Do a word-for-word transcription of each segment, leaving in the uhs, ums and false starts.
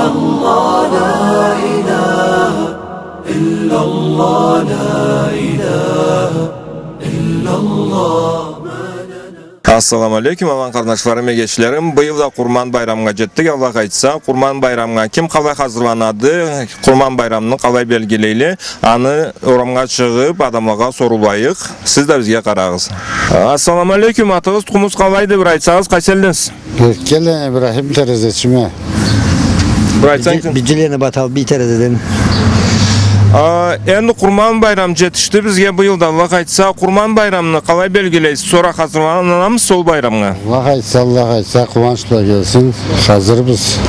الله، لا إله إلا الله، لا إله إلا الله. Ассаламу алейкум, аман къарнашларым, эгечлерим. Быйыл да Къурман байрамгъа джетдик, Аллах айтса. Къурман байрамгъа ким къалай хазырланады, Къурман байрамны къалай белгилейле, аны орамгъа чыгъып, адамлагъа сорулайыкъ. Сиз да бизге къарагъыз. Ассаламу алейкум, атыгъыз, тукъумугъуз къалайды, бир айтсагъыз, къайсы элденсиз? Эркелден Ибрахим, Терезечиме. Бир айтсанг. Биджилени Баталбий, Терезеден. А, энди Къурман байрам джетишди бизге быйыл да, Аллах айтса. Къурман байрамны къалай белгилейсиз? Сора хазырланамысыз ол байрамгъа? Аллах айтса, Аллах айтса, къууанч бла келсин. Хазырбыз.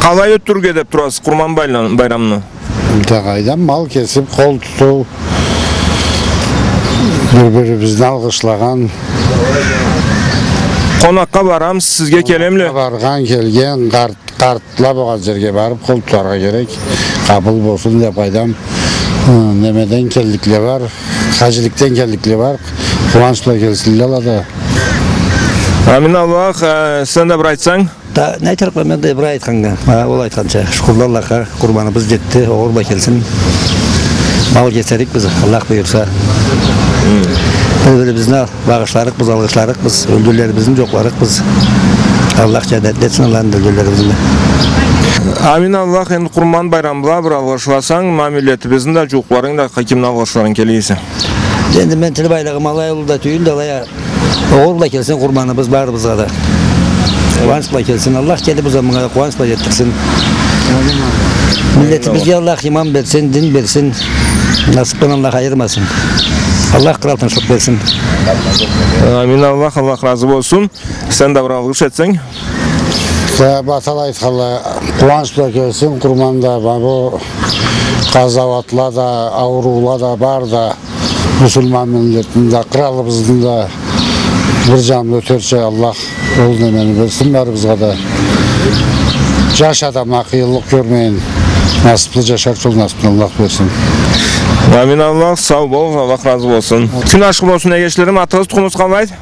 Къалай ётдюрюрге деп турасыз Къурман байлам-, байрамны? Да къайдам, мал кесип, къол тутуу, бир-бирибизни алгъышлагъан. Къонакъгъа барамысыз, сизге келемле? Баргъан, келген, къарт-, къартла болгъан джерге барып, къол тутаргъа керек. Къабыл болсун деп, къайдам, ы, немеден келликле бар, хаджиликден келликле бар. Къууанч бла келсинле ала да. Амин Аллах, э, сен да бир айтсанг? Да, не айтырыкъма мен да Ибрай айтханнга. Ха, ол айтханча. Шукурла Аллахха, Къурманыбыз джетди, огъур бла келсин. Мал кесерикбиз, Аллах буюрса. Бир-бирибизни багъышларыкъбыз, алгъышларыкъбыз, ёлгенлерибизни джукъларыкъбыз. Аллах джаннетли этсин аланы да ёлгенлерибизни. Амин Аллах, энди Къурман байрам бла бир алгъышласанг, ма миллетибизни да, джууукъларынгы да, кимни алгъышларынг келе эсе. Энди мен тил байлыгъым алай уллу да тюйюл да, алай а Огъур бла келсин Къурманыбыз барыбызгъа да. Къууанч бла келсин. Аллах келип бу заманнга да къууанч бла джетдирсин. Миллетибизге Аллах иман берсин, дин берсин. Насыпдан Аллах айырмасын. Аллах кърал тынчлыкъ берсин. Амин Аллах, Аллах разы болсун. Сен да бир алгъыш этсенг. Сен Батал айтханлай, къууанч бла келсин Къурман да, ма бу къазауатла да, ауруула да бар да. Муслиман миллетни да, къралыбызны да бир джанында ётерча Аллах ол немени берсин барыбызгъа да. Джаш адамла къыйынлыкъ кёрмейин, насыплы джашарча ол насыпны Аллах берсин. Амин Аллах, сау бол, Аллах разы болсун. Кюн ашхы болсун, эгечлерим, атыгъыз, тукъумугъуз къалайды?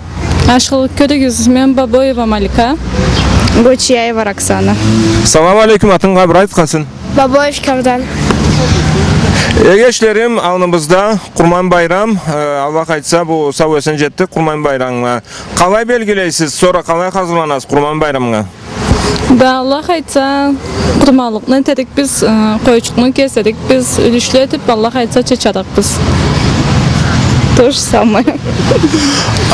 Ашхылыкъ кёрюгюз, мен Бабоева Малика. Гочияева Роксана. Салам алейкум, атынгы бир айт, къайсын? Бабоев Кёрдан. Эгечлерим, алныбызда Къурман байрам, э, Аллах айтса, бу сау-эсен джетдик Къурман байрамгъа. Къалай белгилейсиз, сора къалай хазырланасыз Къурман байрамгъа? Да, Аллах айтса, къурманлыкъны этерикбиз, э, къойчукъну кесерикбиз, юлюшле этип, Аллах айтса, чачарыкъбыз. То же самое.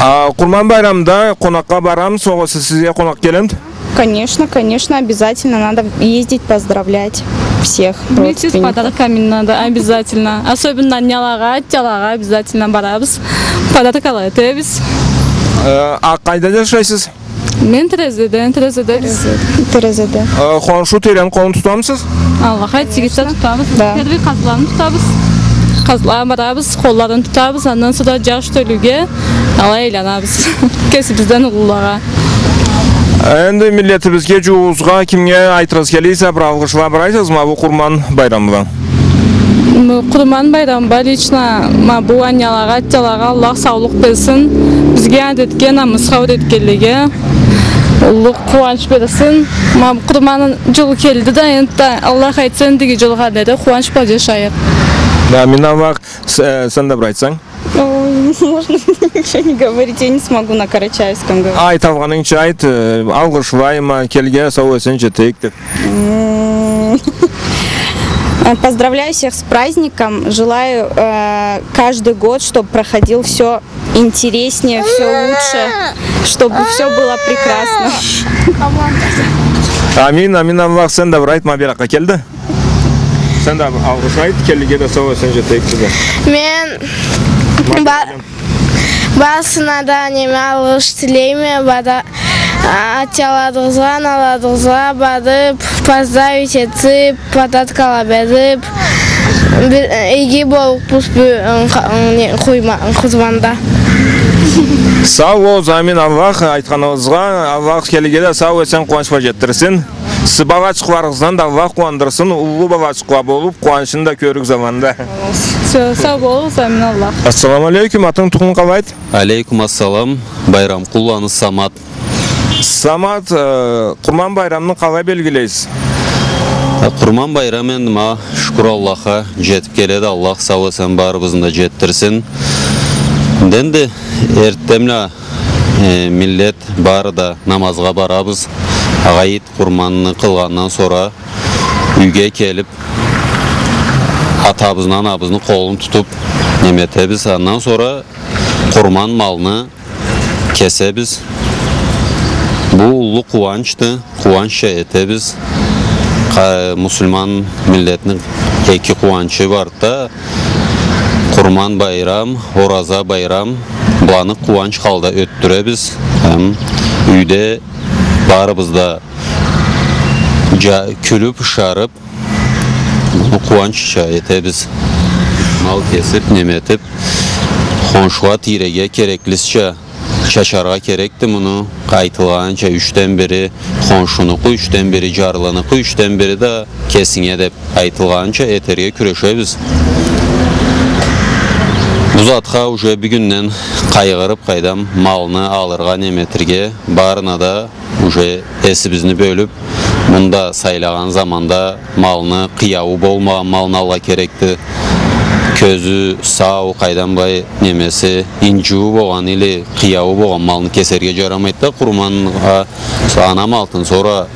А, Къурман байрамда къонакъгъа барамысыз, огъесе сизге къонакъ келемиди? Конечно, конечно, обязательно надо ездить, поздравлять всех родственников. Вместе с подарками надо, обязательно. Особенно анялагъа, атялагъа обязательно барабыз. Подаркала этебиз. Э, а къайда джашайсыз? Мен Терезеден, Терезеде биз. Терезеде. Э, хоншу, тийрени къолун тутамысыз? Аллах айтса, тутабыз. Да. Первый къазланы тутабыз. Къазлагъа барабыз, къолларын тутабыз, андан сора джаш тёлюге алай айланабыз. Кесибизден уллулагъа. Энди миллетибизге, джууугъузгъа кимге айтырыгъыз келе эсе, бир алгъышла бир айтыгъыз ма бу Къурман байрам бла. М, Къурман байрам бла лично ма бу анялагъа, атялагъа Аллах саулукъ берсин. Бизге адетге, намысха юретгенлеге уллу къууанч берсин. Ма бу Къурман джыл келди да, энтда Аллах айтса, эндиги джылгъа дери къууанч бла джашайыкъ. Амин Аллах. С-, э, сен да бир айтсанг. Ой, можно ничего не говорить, я не смогу на карачаевском говорить. Айталгъанынгча айт, э, алгъышлайма, келге сау-эсен джетейик деп. М. Поздравляю всех с праздником. Желаю, э, каждый год, чтоб проходил всё интереснее, всё лучше, чтобы всё было прекрасно. Амин, амин Аллах, сен да бир айт, ма бир джакъгъа кел да. Сен да алгъыш айт, келлиге да сау-эсен джетейик сизге. Мен ба-, барысына да неме алгъыш тилейме, бада-, а, атяладыгъызгъа, аналадыгъызгъа барып, поздравить этип, подаркала берип, бир, э, иги боллукъбуз бу, э, къа-, э, не, къуйма-, къурманда. Сау болугъуз, амин Аллах, айтханыгъызгъа, Аллах келлиге да сау-эсен, къууанч бла джетдирсин. Сиз балачыкъларыгъыздан да Аллах къууандырсын, уллу балачыкъла болуп, къууанчын да кёрюгюз аланы да. Всё, сау болугъуз, амин Аллах. Ассаламу алейкум, атынг, тукъумунг къалайды? Алейкум ассалам, Байрамкъулланы Самат. Самат, э, Къурман байрамны къалай белгилейсиз? Э, Къурман байрам энди ма, шукур Аллахха, жетип келеди. Аллах сау-эсен барыбызны да жетдирсин. Энди эртденбла, э, миллет бары да намазгъа барабыз. Гъайыт, Къурманны къылгъандан сора юйге келип, атабызны, анабызны къолун тутуп, неме этебиз. Андан сора къурман малны кесебиз. Бу уллу къууанчды, къууанчча этебиз. Къа-, муслиман миллетни эки къууанчы барды да, Къурман байрам, Ораза байрам, буланы къууанч халда ётдюребиз. Эм юйде барыбыз да жа-, кюлюп, ышарып, муну къууанчча этебиз. Мал кесип, неме этип, хоншугъа тийреге кереклисича чачаргъа керекди муну. Айтылгъанча, ючден бири хоншунукъу, ючден бири жарлыныкъы, ючден бири да кесинге деп айтылгъанча этерге кюрешебиз. Бу затха уже бир кюнден къайгъырып, къайдам, малны алыргъа, неме этерге, барына да уже эсибизни бёлюп, мында сайлагъан заманда малны, къыяуу болмагъан малны алгъа керекди. Кёзю сау, къайдам, былай, немеси, инжиуу болгъан или къыяуу болгъан малны кесерге жарамайды да, къурманнга. Анам алтын сора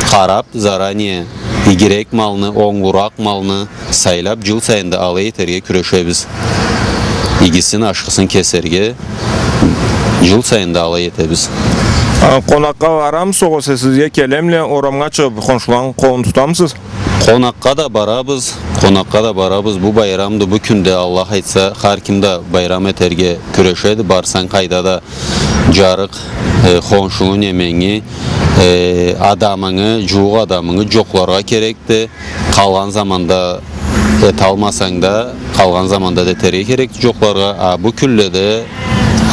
къарап, заранее игирек малны, онглуракъ малны сайлап, жыл сайын да алай этерге кюрешебиз. Игисин, ашхысын кесерге жыл сайын да алай этебиз. А, къонакъгъа барамысыз, огъесе сизге келемиле, орамгъа чыгъып, хоншуланы къолун тутамысыз? Къонакъгъа да барабыз, къонакъгъа да барабыз. Бу байрамды, бу кюнде, Аллах айтса, хар ким да байрам этерге кюрешеди. Барсанг къайда да, жарыкъ, э, хоншунгу, неменги, э, адамынгы, жууукъ адамынгы жокъларгъа керекди. Къалгъан заманда эталмасанг да, къалгъан заманда да этерге керекди жокъларгъа. А бу кюнледе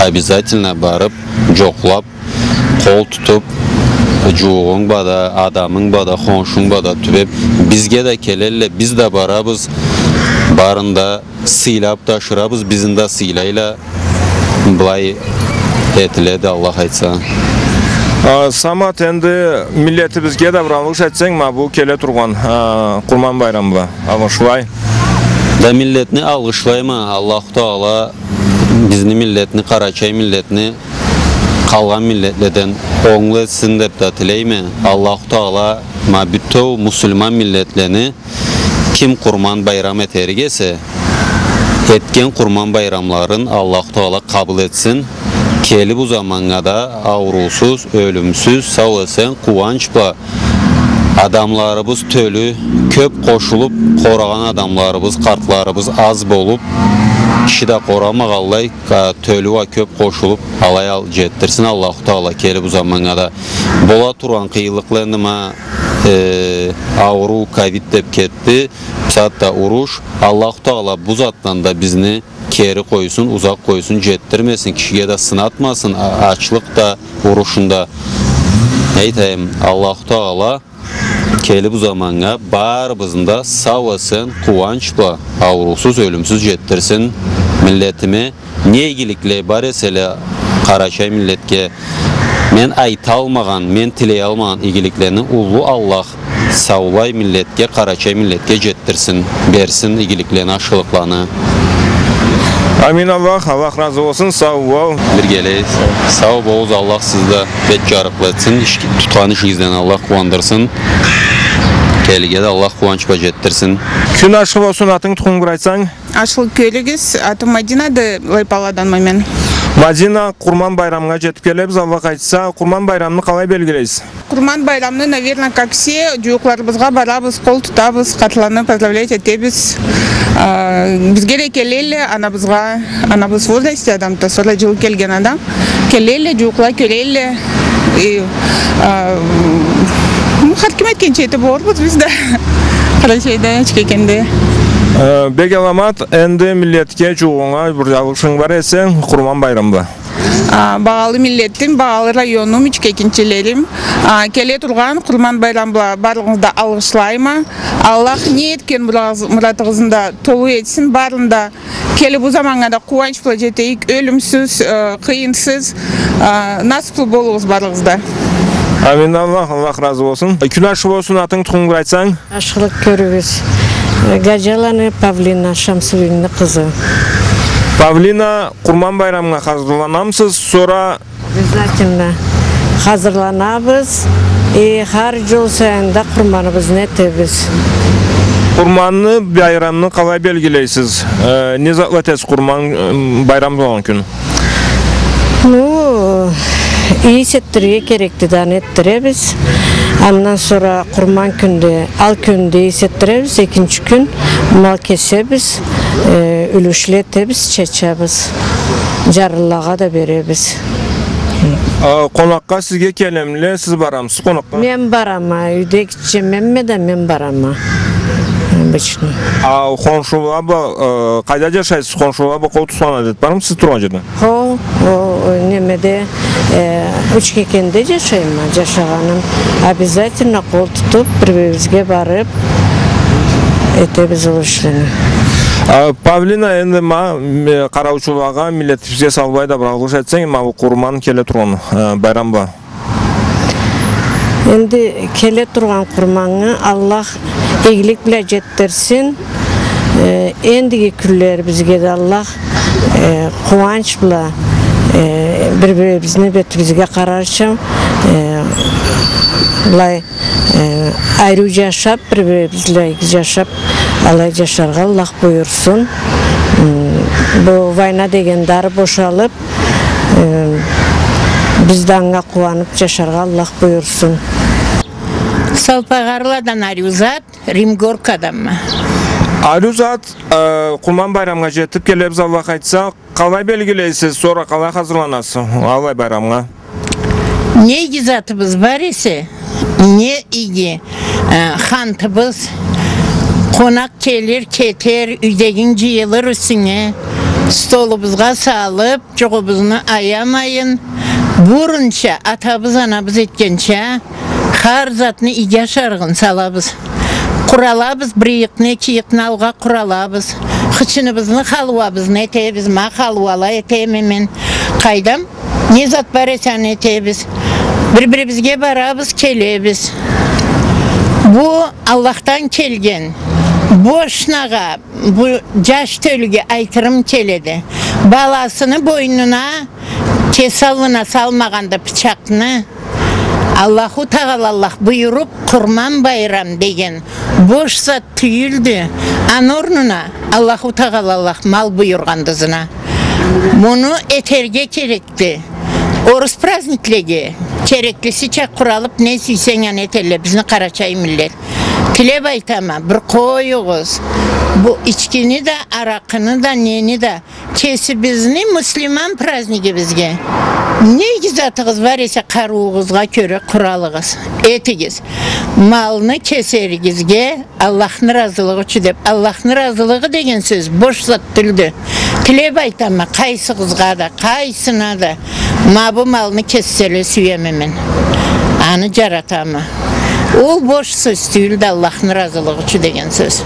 обязательно барып, жокълап, къол тутуп, жууукъунг бла да, адамынг бла да, хоншунг бла да тюбеп, бизге да келелле, биз да барабыз, барын да сыйлап да ашырабыз, бизни да сыйлайла. Былай этиледи, Аллах айтса. А, Самат, энди миллетибизге да бир алгъыш этсенг, ма бу келе тургъан, а, Къурман байрам бла алгъышлай. Да миллетни алгъышлайма, Аллаху Таала бизни миллетни, къарачай миллетни къалгъан миллетледен онглу этсин деп да тилейме. Аллаху Таала ма бютеу муслиман миллетлени, ким Къурман байрам этерик эсе, этген Къурман байрамларын Аллаху Таала къабыл этсин. Келип узаманнга да ауруусуз, ёлюмсюз, сау-эсен, къууанч бла адамларыбыз тёлю, кёп къошулуп, къорагъан адамларыбыз, къартларыбыз аз болуп, киши да къорамагъанлай, а, тёлю уа кёп къошулуп, алай ал-, жетдирсин Аллаху Таала келип узаманнга да. Бола тургъан къыйынлыкъла энди ма, э, ауруу, ковид деп кетди, бусагъатда уруш. Аллаху Таала бу затдан да бизни кери къойсун, узакъ къойсун, жетдирмесин, кишиге да сынатмасын, а-, ачлыкъ да, урушун да. Не айтайым, Аллаху Таала келип узаманнга барыбызны да сау-эсен, къууанч бла, ауруусуз, ёлюмсюз жетдирсин. Миллетиме не игиликле бар эселе къарачай миллетге, мен айталмагъан, мен тилеялмагъан игиликлени уллу Аллах саулай миллетге, къарачай миллетге жетдирсин, берсин игиликлени, ашхылыкъланы. Амин Аллах, Аллах разы болсун, сау бол. Биргелей. Сау болугъуз, Аллах сизни да бет жарыкълы этсин, иш-, тутхан ишигизден Аллах къууандырсын. Келирге да Аллах къууанч бла жетдирсин. Кюн ашхы болсун, атынг, тукъумунг бир айтсанг. Ашхылыкъ кёрюгюз, атым Мадинады, Лайпаладанма мен. Мадина, Къурман байрамгъа жетип келебиз, Аллах айтса. Къурман байрамны къалай белгилейсиз? Къурман байрамны, наверно, как все, жууукъларыбызгъа барабыз, къол тутабыз, къартланы поздравлять этебиз. А, бизге да келелле, анабызгъа, анабыз в возрасте адамды, сора жылы келген адам. Келелле, жууукъла кёрелле. И, а, ну, хар ким этгенча этип болурбуз биз да. Къарачайда, Учкекенде. Э, бек аламат, энди миллетге, жуууугъунга бир алгъышынг бар эсе, Къурман байрам бла. А, багъалы миллетим, багъалы районум, ючкекинчилерим. А, келе тургъан Къурман байрам бла барлыгъыгъызны да алгъышлайма. Аллах не этген мура-, муратыгъызны да толу этсин, барын да келип бу заманнга да къууанч бла жетейик, ёлюмсюз, э, къыйынсыз, э, насыплы болугъуз барыгъыз да. Амин, Аллах, Аллах разы болсун. Кюн ашхы болсун, атынг, тукъумунг бир айтсанг. Ашхылыкъ кёрюгюз. Э, Гаджаланы Павлина, Шамсудинни къызы. Павлина, Къурман байрамгъа хазырланамысыз? Сора Обязательно. Хазырланабыз. И хар джыл сайын да къурманыбызны этебиз. Къурманны, байрамны къалай белгилейсиз? Э, не затла этесиз къурман, э, байрам болгъан кюн? Ну, ийис этдирирге керекди да, аны этдиребиз. Андан сора къурман кюнде, ал кюнде ийис этдиребиз, экинчи кюн мал кесебиз, э, юлюшле этебиз, чачабыз. Джарлылагъа да беребиз. А, къонакъгъа сизге келемле, сиз барамысыз къонакъгъа? Мен барама, юйде гитче менме да, мен барама. Обычно. А хоншула бла, э, къайда джашайсыз? Хоншула бла къол тутхан адет бармы сиз тургъан джерде? Хо, о, немеде, э, Учкекенде джашайма, джашагъаным. Обязательно къол тутуп, бир-бирибизге барып, этебиз ол ишлени. А, Павлина, энди ма, м, э, къараучулагъа, миллетибизге саулай да бир алгъыш этсенг, ма бу къурман келе тургъан, э, байрам бла. Энди келе тургъан къурманнга Аллах игилик бла джетдирсин. Э, эндиги кюнлерибизге да Аллах, э, къууанч бла, э, бир-бирибизни бетибизге къарарча, э, былай, э, айры джашап, бир-бирибиз бла иги джашап, алай джашаргъа Аллах буюрсун. М, бу война деген да ары бошалып, э, биз да анга къууанып джашаргъа Аллах буюрсун. Салпагъарладан Ариузат, Римгоркаданма. Ариузат, э, къурман байрамгъа джетип келебиз, Аллах айтса. Къалай белгилейсиз, сора къалай хазырланасыз аллай байрамгъа? Не иги затыбыз бар эсе, не иги, э, хантыбыз, къонакъ келир, кетер, юйдегинг джыйылыр юсюнге, столубузгъа салып, джугъубузну аямайын, бурунча атабыз, анабыз этгенча, хар затны иги ашарыгъын салабыз. Къуралабыз, бир ыйыкъны, эки ыйыкъны алгъа къуралабыз. Хычыныбызны, халуабызны этебиз, ма халуала этеме мен. Къайдам, не зат бар эсе, аны этебиз. Бир-бирибизге барабыз, келебиз. Бу Аллахдан келген бошнагъа, бу джаш тёлюге айтырым келеди. Баласыны бойнуна кеси аллына салмагъанды бычакъны. Аллаху Тагъала Аллах буюруп, Къурман байрам деген бош зат тюйюлдю. Аны орнуна Аллаху Тагъала Аллах мал буюргъанды ызына. Муну этерге керекди. Орус праздниклеге кереклисича къуралып, не сюйсенг аны этелле бизни къарачай миллет. Тилеп айтама, бир къоюгъуз. Бу ичкини да, аракъыны да, нени да, кесибизни муслиман празднигибизге не иги затыгъыз бар эсе, къарыуугъузгъа кёре къуралыгъыз, этигиз. Малны кесеригизге Аллахны разылыгъы ючюн деп, Аллахны разылыгъы деген сёз бош зат тюлдю. Тилеп айтама, къайсыгъызгъа да, къайсына да, ма бу малны кесселе, сюеме мен. Аны джаратама. Ол бош сёз тюлдю, Аллахны разылыгъы ючюн деген сёз.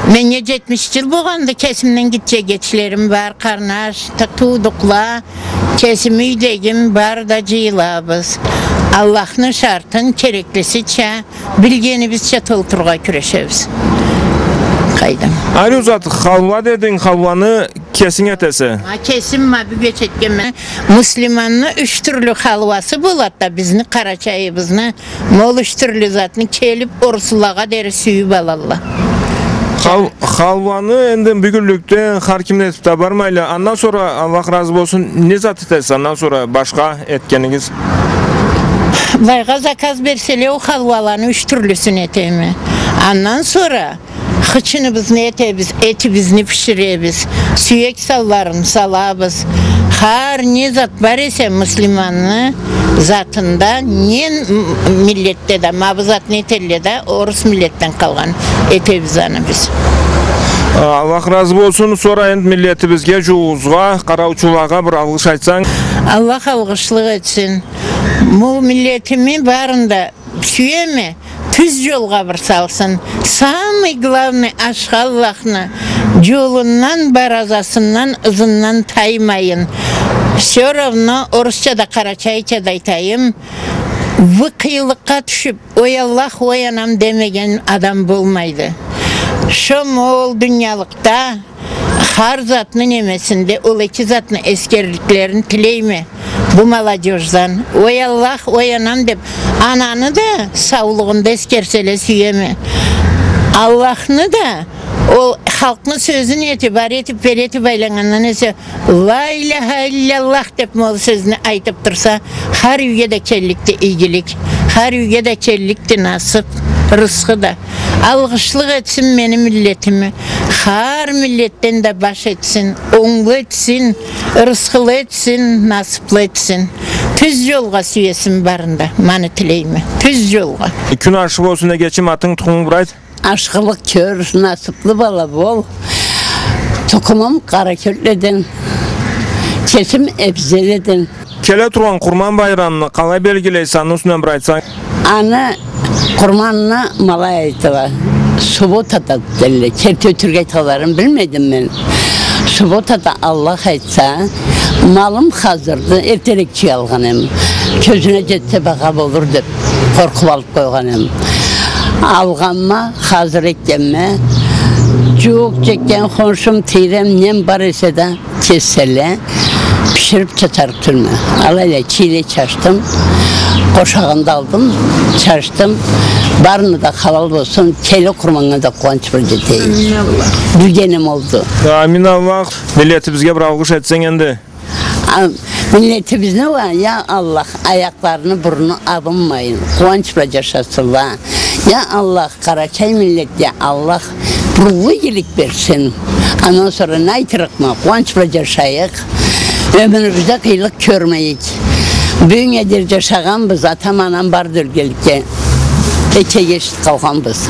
Меннге джетмиш джыл болгъанды, кесимден гитче эгечлерим бар, къарнаш, ты-, туудукъла, кесими юйдегим, бары да джыйылабыз. Аллахны шартын кереклисича, билгенибизча толтурургъа кюрешебиз. Къайдам. Ариузат, халуа дединг, халуаны кесинг этесе? Ма кесим, ма бюгече этгенме. Муслиманны юч тюрлю халуасы болады да, бизни къарачайыбызны Ма ол юч тюрлю затны келип, орусулагъа дери сюйюп алалла. Хал-, халуаны энди бюгюнлюкде хар ким этип да бармайла. Андан сора, Аллах разы болсун, не зат этесиз? Андан сора башха этгенигиз? Былайгъа заказ берселе, ол халуаланы юч тюрлюсюн этеме. Андан сора хычыныбызны этебиз, этибизни биширебиз, сюек санларын салабыз. Хар не зат бар эсе, муслиманны затында, не м-, миллетде да, ма бу затны этелле да, орус миллетден къалгъан, этебиз аны биз. Аллах разы болсун. Сора энди миллетибизге, джууугъузгъа, къараучулагъа бир алгъыш айтсанг. Аллах алгъышлыкъ этсин. Бу миллетими барын да сюеме, тюз джолгъа бир салсын. Самый главный, ашхы Аллахны джолундан, баразасындан, ызындан таймайын. Всё равно, орусча да, къарачайча да айтайым, бу къыйынлыкъгъа тюшюп, «Ой Аллах, ой анам» демеген адам болмайды. Шо ма ол дуниялыкъда хар затны немесинде ол эки затны эсгерликлерин тилейме бу молодёждан. «Ой Аллах, ой анам» деп, ананы да саулугъунда эсгерселе сюеме. Аллахны да, ол халкъны сёзюн этип, ары этип, бери этип айланнгандан эсе, «Ла иляха илляллах» деп, ма ол сёзню айтып турса, хар юйге да келликди игилик, хар юйге да келликди насып, рысхы да. Алгъышлыкъ этсин мени миллетими. Хар миллетден да баш этсин, онглу этсин, рысхылы этсин, насыплы этсин. Тюз джолгъа сюесин барын да, ма аны тилейме. Тюз джолгъа. Кюн ашхы болсун, эгечим, атынг, тукъумунг бир айт. Ашхылыкъ кёр, насыплы бала бол. Тукъумум Къаракёлледен, кесим Эбзеледен. Келе тургъан Къурман байрамны къалай белгилейсе, аны юсюнден бир айтсанг. Аны, Къурманны ма алай айталла, субботада дейле, керти ётюрюк айтханларын билмедим мен. Субботада, Аллах айтса, малым хазырды, эртерек джыялгъан эм. Кёзюне джетсе, багъа болур деп, къоркъуп алып къойгъан эм. Алгъанма, хазыр этгенме, джууукъ чекген, хоншум, тийрем, нем бар эсе да, кесселе, биширип чачарыкъ тюлме. Алайла чийле чачдым, къошагъын да алдым, чачдым. Барына да халал болсун, келир Къурманнга да къууанч бла джетейик. Амин, Аллах. Билгеним олду. Амин, Аллах. Миллетибизге бир алгъыш этсенг энди. А, миллетибизни уа, я Аллах, аякъларыны, бурну абынмайын, къууанч бла джашасынла. Я Аллах, Къарачай миллетге Аллах бир уллу игилик берсин. Андан сора не айтырыкъма, къууанч бла джашайыкъ. Ёмюрюбюзде къыйынлыкъ кёрмейик. Бюгюннге дери джашагъанбыз, атам, анам барды ёлгенликге. Эки эгеч къалгъанбыз.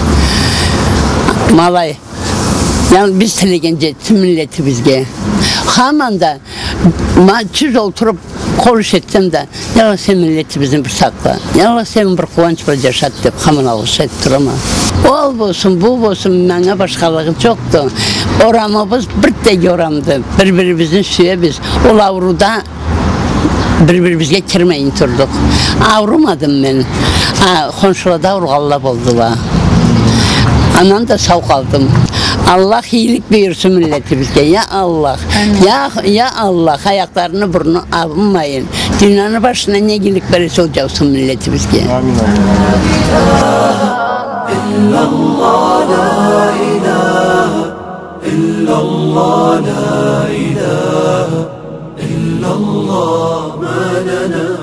Ма алай. Яни биз тилеген джетсин миллетибизге. Хаман да ма тюз олтуруп, къол иш этсем да, я Аллах, сен миллетибизни бир сакъла. Я Аллах, сен бир къууанч бла джашат деп, хаман алгъыш этип турама. Ол болсун, бу болсун, манга башхалыгъы джокъду. Орамыбыз бир теги орамды. Бир-бирибизни сюебиз. Ол аурууда бир-бирибизге кирмейин турдукъ. Аурумадым мен. А, хоншулада ауругъанла болдула. Андан да сау къалдым. Аллах игилик буюрсун миллетибизге. Я Аллах. Амин. Я, я Аллах, аякъларыны, бурну абынмайын. Дунияны башына не игилик бересе, ол джаусун миллетибизге. Амин, амин. إلا الله، لا إله إلا الله، لا إله إلا الله، ما لنا